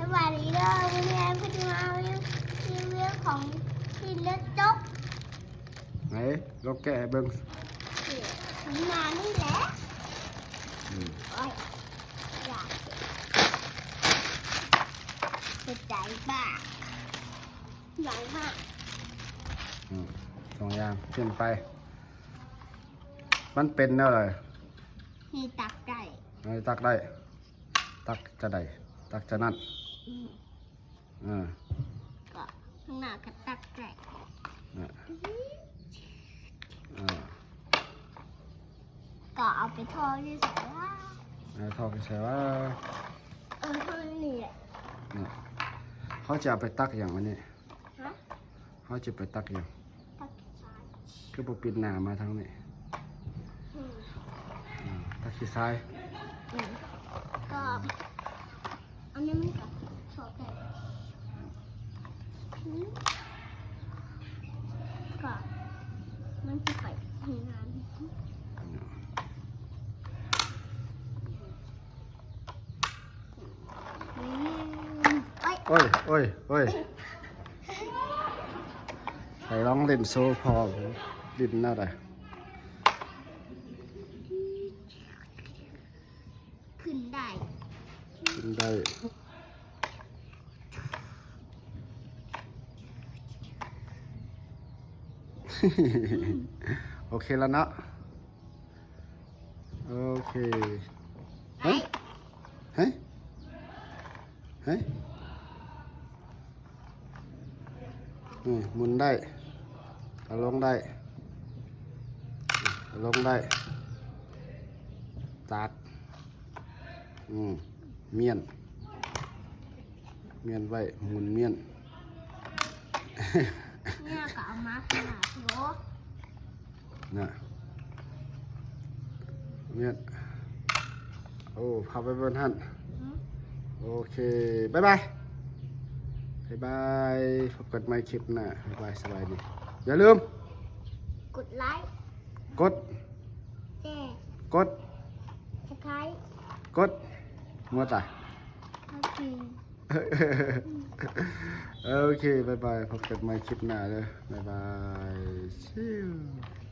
ສະບາຍດີເດີ ມື້ນີ້ເພິ່ນຊິມາຣີວິວຂອງຫຼິ້ນເລືອດຕົກ. ໃຫ້ລອງແກະໃຫ້ເບິ່ງ. ນີ້ ໜ້ານີ້ແຫຼະ. ອືມ ໂອ້ຍ ຢາກເຈັບໃຈບ້າ ໃຫຍ່ມາກ. ອືມ ສອງຢ່າງ ປ່ຽນໄປ. ມັນເປັນແນວໃດ? ນີ້ຕັກໄດ້ ເອີ ຕັກໄດ້. ຕັກຈະໄດ້ ຕັກຈະນັ້ນ. ອືມ ເອີ ກໍຂ້າງໜ້າກໍຕັກໄດ້. ເອີ ເອີ ກໍເອົາໄປທໍ່ຢູ່ໃສວະ? ເອົາໄປທໍ່ຢູ່ໃສວະ? ເອີ ທໍ່ນີ້ແຫຼະ. ເຮົາຈະເອົາໄປຕັກຫຍັງວະນີ້? ຮະ? ເຮົາຈະໄປຕັກຫຍັງ? ຕັກຂີ້ຊາຍ. ຄືບໍ່ປິ່ນໜ້າມາທາງນີ້? ອືມ ອືມ ຕັກຂີ້ຊາຍ. ອືມ ກໍອັນນີ້ມັນກໍຊອບໄດ້. ອືມ ກໍມັນຈະໄປເຮັດງານ. ໂອ້ຍ ໂອ້ຍ ໂອ້ຍ ໃຫ້ລອງຫຼິ້ນໂຊພໍ່ ຫຼິ້ນແນວໃດ? ຂຶ້ນໄດ້ ຂຶ້ນໄດ້. ໂອເຄແລ້ວເນາະ. ໂອເຄ ເຮີ້ຍ ເຮີ້ຍ ເຮີ້ຍ ນີ້ໝູນໄດ້ ເອົາລົງໄດ້ ເອົາລົງໄດ້ ຕັດ ອືມ ມ້ຽນ ມ້ຽນໄວ້ ໝູນມ້ຽນ. ເນຍກໍເອົາມາຂະໜາດໂລ ນະ ແມ່ນ. ໂອ້ ພາໄປເບິ່ງຫັ້ນ. ອືມ ໂອເຄ ບາຍບາຍ ບາຍບາຍ ພົບກັນໃໝ່ຄລິບໜ້າ. ບາຍບາຍ ສະບາຍດີ. ຢ່າລືມ ກົດໄລ ກົດ ແຊ ກົດ ສະໄຄ ກົດ ໝົດລະ. ໂອເຄ ໂອເຄ ບາຍບາຍ ພົບກັນໃໝ່ຄລິບໜ້າເດີ ບາຍບາຍ ຊີວ.